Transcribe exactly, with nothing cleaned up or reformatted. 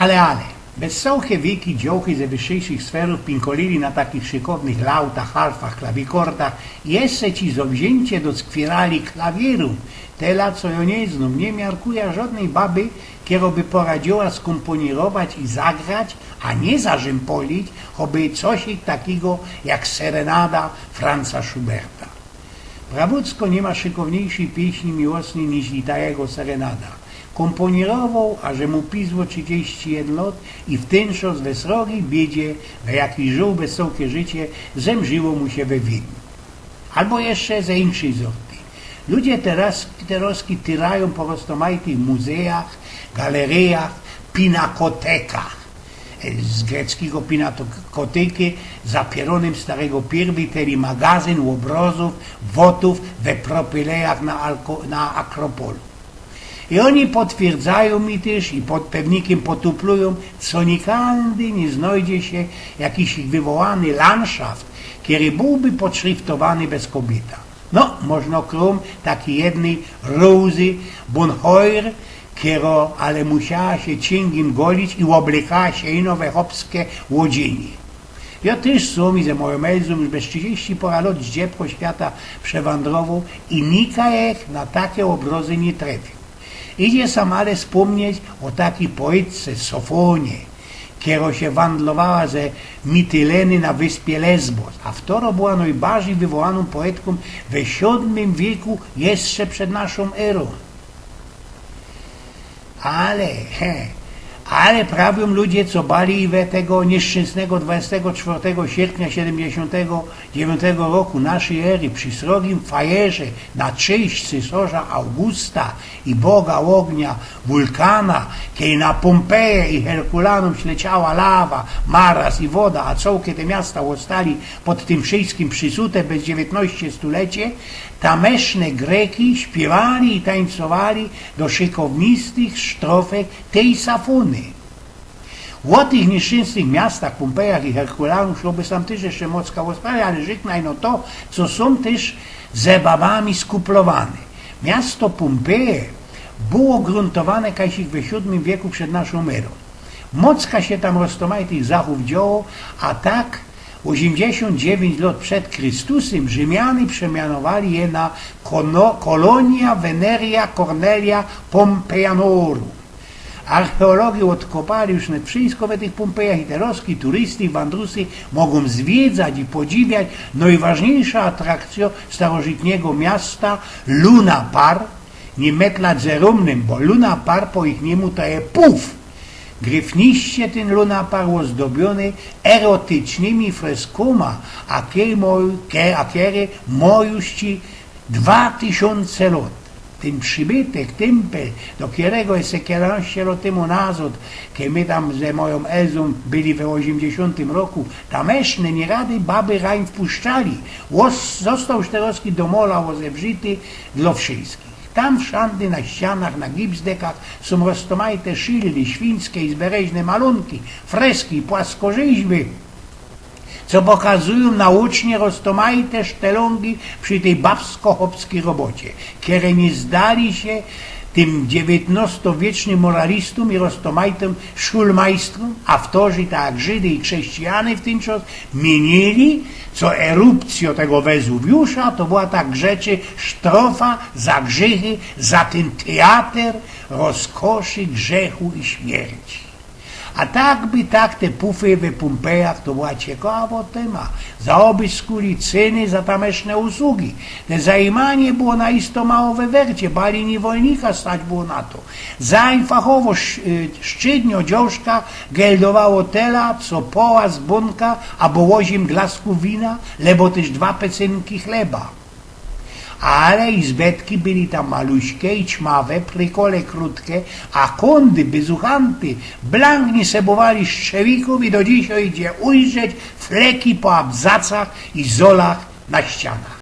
Ale, ale, bez cołke wiyki dziołchy ze wyższych sferōw pinkolili na takich szykownych lautach, harfach, klawikordach i jeszcze ci zowziyncie doskwiyrali klawiyru. Tela, co jŏ niy znōm, niy miarkuja żŏdnyj baby, kero by poradziyła skōmpōnirować i zagrać, a niy zarzympolić choby cosik takigo jak serenada Franza Schuberta. Prawucko niy ma szykownyjszyj piyśni miłosnyj niźli ta jego serenada. Kōmpōnirowoł, aże mu pizło trzicieści jedyn lot i w tyn czas we srogij biedzie, we jakij żōł bez cołke życie, zemrziło mu sie we Wiedniu. Abo jeszcze ze inkszyj zorty. Ludzie terŏz, terŏzki tyrajōm po roztōmajtych muzejach, galerejach, pinakotekach. Z greckigo pinakotyki, za pierōnym starego piyrwyj, teli magazyn ôbrŏzōw, wotōw we propylejach na, Alko- na Akropolu. I ôni potwierdzajōm mi tyż i pod pewnikym potuplujōm, co nikajdy niy znojdzie sie jakiś wywołany landszaft, kery bōłby podszriftowany bez kobiyta. No, możno krōm takij jednyj Rozy Bonheur, kero ale musiała sie ciyngiym golić i ôblykała sie ino we chopske ôdziynie. Jŏ tyż sōm i ze mojōm Elzōm już bez trzicieści pora lot z dziebko świata przewandrowoł i nikajek na take ôbrŏzy niy trefiył. Idzie sam ale spōmnieć ô takij poetce Sofonie, kero sie wandlowała ze Mityleny na wyspie Lesbos, a wtoro była nojbardzij wywołanōm poetkōm we siōdmym wieku jeszcze przed naszōm erōm. Ale, he, ale prawiōm ludzie, co bali we tego nieszczynsnego dwudziestego czwartego sierpnia siedymdziesiōntego dziewiyntego roku naszyj ery przi srogim fajerze na cześć cysŏrza Augusta i boga ôgnia Wulkana, kej na Pōmpeje i Herkulanum śleciała lawa, maraz i woda, a cołke te miasta ôstali pod tym wszyjskim przisute bez dziewiyntnŏście stulecie, tamyszne Greki śpiywali i tańcowali do szykownistych sztrofek tej Safōny. Ô tych nieszczynsnych miastach, Pōmpejach i Herkulanum, szłoby sam tyż jeszcze mocka ôsprawie, ale rzyknã ino to, co sōm tyż ze babami skuplowane. Miasto Pōmpeje było grōntowane kajsik we siōdmym wieku przed naszōm erōm. Mocka sie tam roztōmajtych zachōw dzioło, a tak ôziymdziesiōnt dziewiyńć lot przed Krystusym Rzymiany przemianowali je na kono- Colonia Veneria Cornelia Pompeianorum. Archeologi ôdkopali już net wszyjsko we tych Pōmpejach i terŏzki turysty i wandrusy mogōm zwiydzać i podziwiać nojważniyjszõ atrakcyjõ starożytnego miasta Luna Park, niy metlać ze rōmnym, bo Luna Park po ich niymu to je pōw. Gryfniście tyn Luna Park ôzdobiōny erotycznymi freskōma, a kej moj- ke- a kery mojōm już ci dwa tysiōnce lot. Tyn przibytek, tympel, do kerego jeszcze kielanście lot tymu nazŏd, kej my tam ze mojōm Elzōm byli we ôziymdziesiōntym roku, tamyszne nierady baby rajn wpuszczali, ôs- zostoł już terŏzki do mola ôzebrzity dlŏ wszyjskich. Tam wszandy na ścianach, na gipsdekach sōm roztōmajte szyldy, świńske i zbereźne malōnki, freski, płaskorzyźby, co pokazujōm naucznie roztōmajte sztelōngi przi tyj babsko-chopskij robocie, kere niy zdali sie tym dziewiyntnŏstowiecznym moralistōm i roztōmajtym szulmajstrōm, a wtōrzi tak jak Żydy i chrześcijany w tyn czas, miynyli, co erupcyjŏ tego Wezuwiusza to była tak rzeczy sztrofa za grzychy, za tyn tyjater rozkoszy, grzechu i śmierci. A tak by tak te pufy we Pōmpejach to była ciekawŏ tyma. Zaobyskuli cyny za tamyszne usługi. Te zajmanie było naisto mało we wercie, bali niywolnika stać było na to. Za einfachowo sz- y, szczydnio dziołszka geldowało tela, co poła z bōnka abo ôziym glasków wina, lebo tyż dwa pecynki chleba. Ale i zbetki byli tam maluśke i ćmawe, prikole krōtke, a kōndy, byzuchanty, blank niy sebowali szczewikōw i do dzisiej idzie ujrzeć fleki po abzacach i zolach na ścianach.